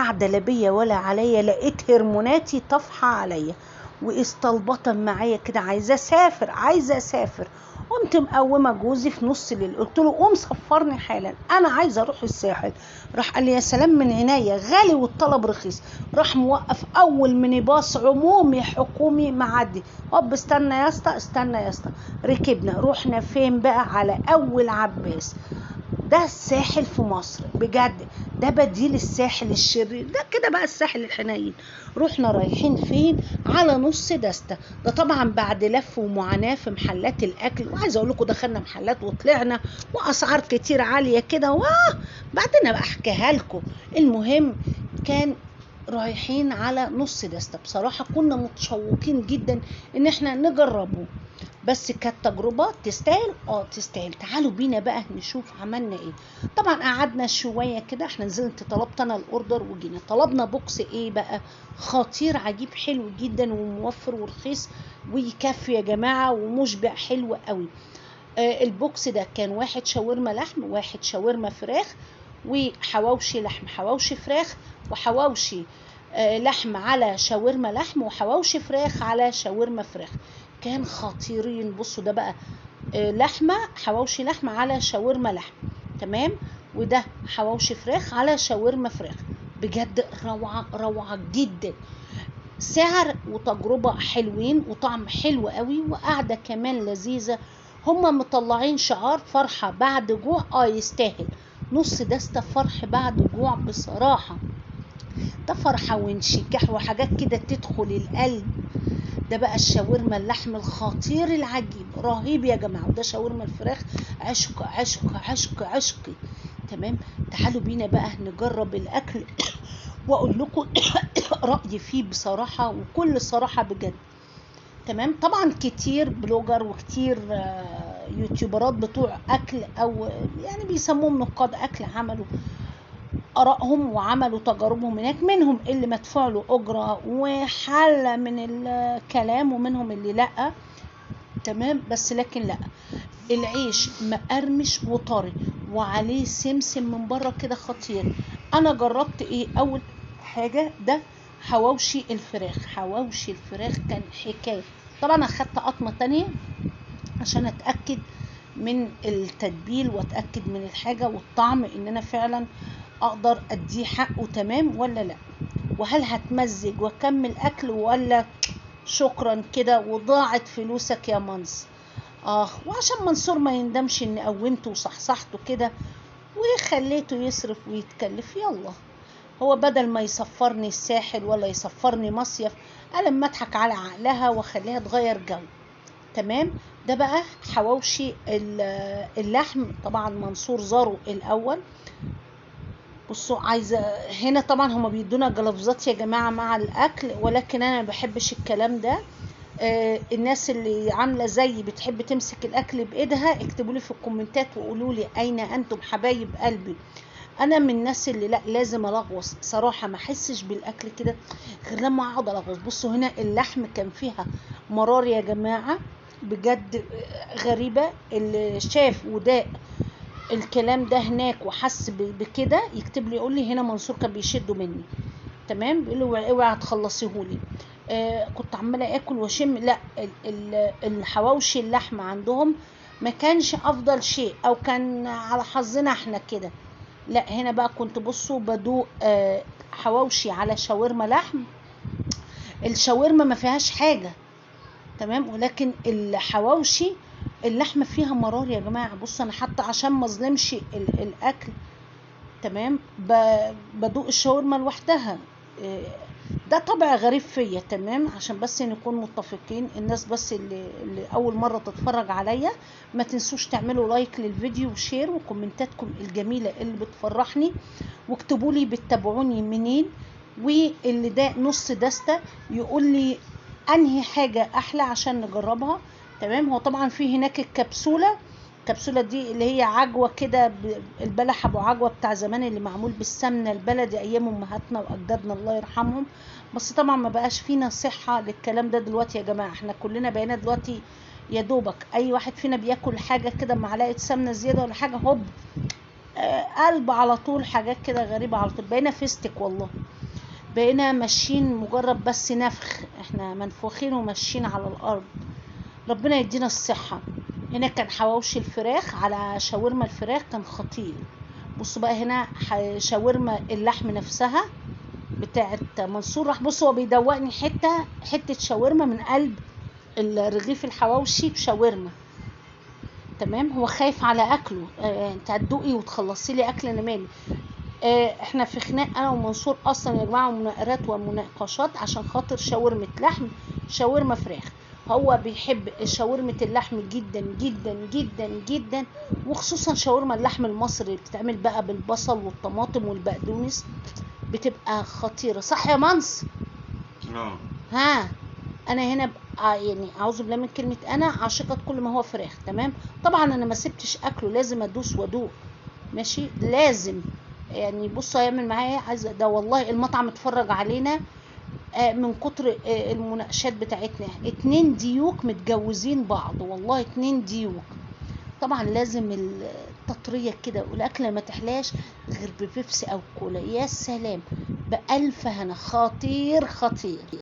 قاعدة لا بيا ولا عليا، لقيت هرموناتي طافحه عليا واستلبطه معايا كده، عايزه اسافر عايزه اسافر. قمت مقومه جوزي في نص الليل، قلت له قوم سفرني حالا، انا عايزه اروح الساحل. راح قال لي يا سلام من عينيا، غالي والطلب رخيص. راح موقف اول ميني باص عمومي حكومي معدي، هوب استنى يا اسطى استنى يا اسطى. ركبنا رحنا فين بقى؟ على اول عباس. ده الساحل في مصر بجد، ده بديل الساحل الشرير، ده كده بقى الساحل الحنين. رحنا رايحين فين؟ على نص دستة. ده طبعا بعد لف ومعاناة في محلات الاكل، وعايزه اقول لكم دخلنا محلات وطلعنا واسعار كتير عالية كده، بعدين بقى احكيها لكم. المهم كان رايحين على نص دستة. بصراحة كنا متشوقين جدا ان احنا نجربه، بس كانت تجربة تستاهل، تستاهل. تعالوا بينا بقى نشوف عملنا ايه. طبعا قعدنا شوية كده، احنا نزلت طلبت انا ال order وجينا طلبنا box ايه بقى خطير عجيب حلو جدا وموفر ورخيص ويكفي يا جماعة ومشبع حلو قوي. ال box ده كان واحد شاورما لحم، واحد شاورما فراخ، وحواوشي لحم، حواوشي فراخ، وحواوشي لحم على شاورما لحم، وحواوشي فراخ على شاورما فراخ. كان خطيرين. بصوا ده بقى لحمه، حواوشي لحمه على شاورما لحم، تمام، وده حواوشي فراخ على شاورما فراخ. بجد روعه روعه جدا، سعر وتجربه حلوين وطعم حلو قوي وقعده كمان لذيذة. هما مطلعين شعار فرحه بعد جوع، يستاهل نص دستة فرح بعد جوع بصراحة. ده فرحه وانشكاح وحاجات كده تدخل القلب. ده بقى الشاورما اللحم الخطير العجيب، رهيب يا جماعة. وده شاورما الفراخ، عشق عشق عشق عشقي. تمام، تعالوا بينا بقى نجرب الاكل واقول لكم رايي فيه بصراحة وكل صراحة بجد. تمام، طبعا كتير blogger وكتير يوتيوبرات بتوع اكل، او يعني بيسموهم نقاد اكل، عملوا آرائهم وعملوا تجاربهم هناك. منهم اللي مدفوع له أجرة وحلة من الكلام، ومنهم اللي لأ. تمام، بس لكن لأ، العيش مقرمش وطري وعليه سمسم من بره كده خطير. أنا جربت إيه أول حاجة؟ ده حواوشي الفراخ. حواوشي الفراخ كان حكاية. طبعا أخدت قطمة تانية عشان أتأكد من التتبيل وأتأكد من الحاجة والطعم، إن أنا فعلا اقدر اديه حقه تمام ولا لا، وهل هتمزج واكمل اكل ولا شكرا كده وضاعت فلوسك يا منص. وعشان منصور ما يندمش ان قومته وصحصحته كده وخليته يصرف ويتكلف، يلا هو بدل ما يسفرني الساحل ولا يسفرني مصيف، انا لما اضحك على عقلها واخليها تغير جو. تمام، ده بقى حواوشي اللحم. طبعا منصور زاره الاول. بصوا عايزه هنا طبعا هما بيدونا جلافزات يا جماعة مع الاكل، ولكن انا ما بحبش الكلام ده. الناس اللي عامله زيي بتحب تمسك الاكل بايدها، اكتبوا لي في الكومنتات وقولوا لي اين انتم حبايب قلبي. انا من الناس اللي لا لازم الغوص صراحة، ما احسش بالاكل كده غير لما اقعد الغوص. بصوا هنا اللحم كان فيها مرار يا جماعة بجد غريبة. اللي شاف وداق الكلام ده هناك وحس بكده يكتب لي يقول لي هنا منصور كان بيشده مني. تمام، بيقول لي اوعي هتخلصيهولي. كنت عماله اكل واشم. لا الحواوشي اللحمة عندهم ما كانش افضل شيء، او كان على حظنا احنا كده. لا هنا بقى كنت بصوا بدوق حواوشي على شاورما لحم. الشاورما ما فيهاش حاجة، تمام، ولكن الحواوشي اللحمة فيها مرار يا جماعة. بصوا انا حتى عشان ما اظلمش الاكل، تمام، بدوق الشاورما لوحدها. ده طبع غريب فيا، تمام، عشان بس نكون متفقين. الناس بس اللي اول مرة تتفرج عليا ما تنسوش تعملوا like للفيديو و share وكومنتاتكم الجميلة اللي بتفرحني، واكتبوا لي بتتابعوني منين، واللي ده نص دستة يقول لي انهي حاجة احلى عشان نجربها. تمام، هو طبعا في هناك الكبسولة، الكبسولة دي اللي هي عجوه كده، البلح ابو عجوه بتاع زمان اللي معمول بالسمنه البلدي ايام امهاتنا واجدادنا الله يرحمهم. بس طبعا ما بقاش فينا صحة للكلام ده دلوقتي يا جماعة، احنا كلنا بقينا دلوقتي يا دوبك اي واحد فينا بياكل حاجة كده معلقه سمنه زيادة ولا حاجة هوب قلب على طول، حاجات كده غريبة على طول. بقينا فيستك والله، بقينا ماشيين مجرد بس نفخ، احنا منفوخين وماشيين على الارض. ربنا يدينا الصحة. هنا كان حواوشي الفراخ على شاورما الفراخ، كان خطير. بصوا بقى هنا شاورما اللحم نفسها بتاعت منصور. راح بصوا هو بيدوقني حتة حتة شاورما من قلب الرغيف الحواوشي بشاورما. تمام، هو خايف على اكله. انت هتدوقي وتخلصي لي اكل، انا مالي. احنا في خناق انا ومنصور اصلا يا جماعة، ومناقرات ومناقشات عشان خاطر شاورمه لحم شاورما فراخ. هو بيحب شاورمه اللحم جدا جدا جدا جدا، وخصوصا شاورما اللحم المصري اللي بتتعمل بقى بالبصل والطماطم والبقدونس، بتبقى خطيرة. صح يا منص؟ ها انا هنا يعني اعوذ بالله من كلمة انا عاشقه كل ما هو فراخ. تمام، طبعا انا ما سبتش اكله، لازم ادوس وادوق. ماشي، لازم يعني. بصوا هيعمل معايا عايز ده، والله المطعم اتفرج علينا من كتر المناقشات بتاعتنا. 2 ديوك متجوزين بعض، والله 2 ديوك. طبعا لازم التطريه كده، والاكله ما تحلاش غير ببيبسي او كولا. يا سلام، بألف هنا، خطير خطير.